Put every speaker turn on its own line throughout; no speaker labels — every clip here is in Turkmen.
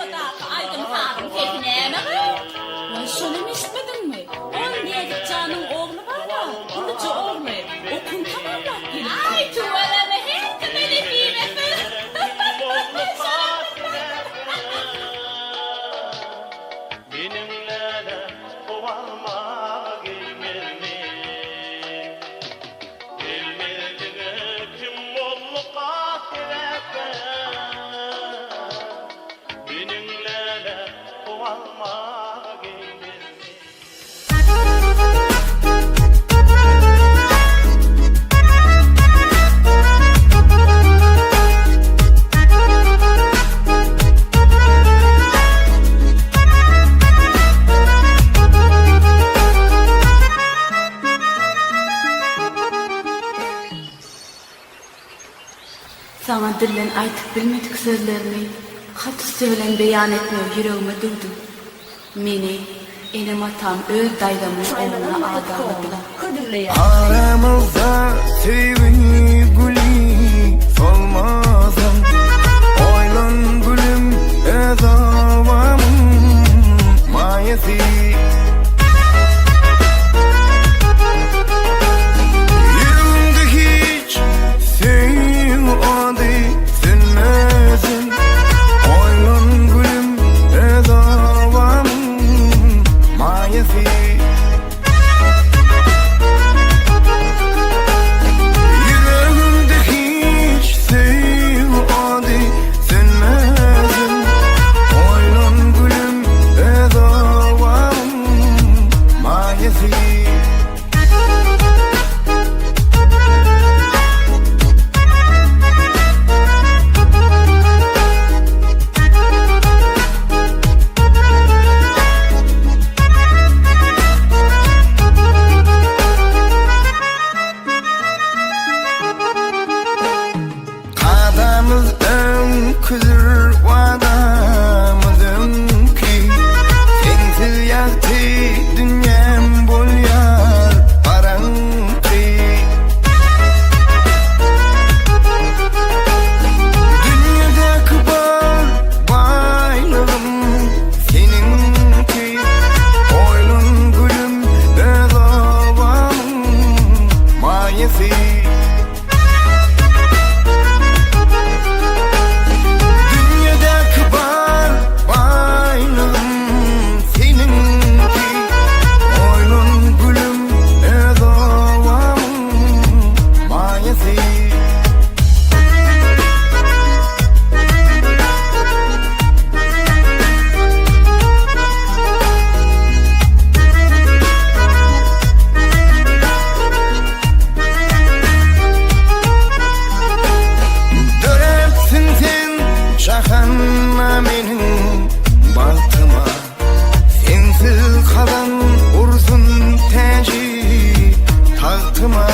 Obadaky aýdym-sazyň sesi näme gyz? Waý, şonam eşitmediňmi? Ol Näzik janyň ogly bar-a, uluja ogly, okuwyny tamamlap gelipdir. Aý, tüweleme, her kime nesip etsin. Şonam bilmändim.
Meniň läle howalmaga gelmezmi? Gelmezlige kim bolduka sebäpkär? Meniň läle howalmaga gelmezmi?
Saňa dilden aýtyp bilmedik sözlerimi hat üsti bilen beýan etmegi ýüregime düwdüm. Meni enem-atam öz daýzamyň ogluna adaladylar.
Aramyzda söýgi güli solmasyn Oýlan gülüm öz obamyň maýasy Ýüregimde hiç söýgi ody sönmesin Oýlan gülüm öz obamyň maýasy Ýüregimde hiç söýgi ody sönmesin Oýlan gülüm öz obamyň maýasy. Kadamyz öňküdir wadamyz öňki Sensiz ýagty dünýäm bolýar garaňky Dünýedäki bar baýlygym seniňki Oýlan gülüm öz obamyň maýasy. Dünýedäki bar baýlygym seniňki Oýlan gülüm öz obamyň maýasy. Döräpsiň sen jahanda meniň bagtyma Sensiz kazan ursun täji tagtyma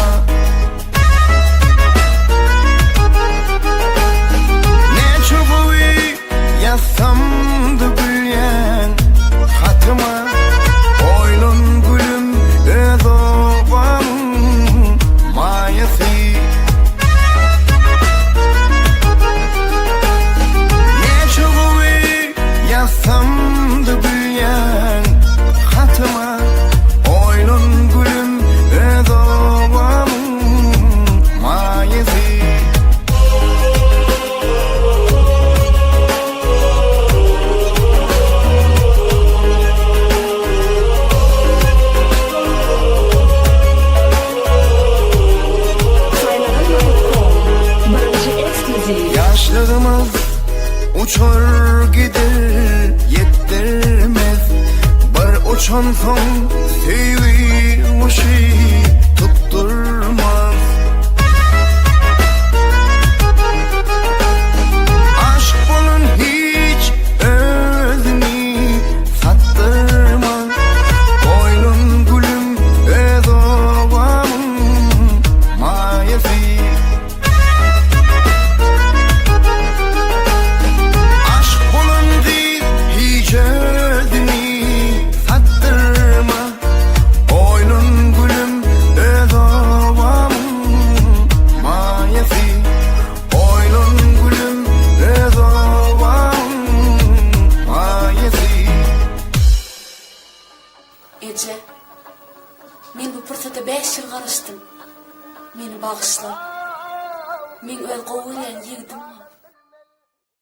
Näçe gowy ýazsamda gülýän hatyma Oýlan gülüm öz obamyň maýasy Näçe gowy ýazsamda gülýän hatyma Oýlan gülüm öz obamyň maýasy. Ýaşlygymyz uçar gider ýetdirmez Bir uçansoň söýgi guşy tutdurmaz. Aşyk bolan hiç özüni satdyrmaz Oýlan gülüm öz obamyň maýasy Aşyk bolan gyz hiç özüni satdyrmaz Oýlan gülüm öz obamyň.
Eje, men bu pursata bäş ýyl garaşdym. Meni bagyşla. Meň öz gowy görýän ýigidim bar.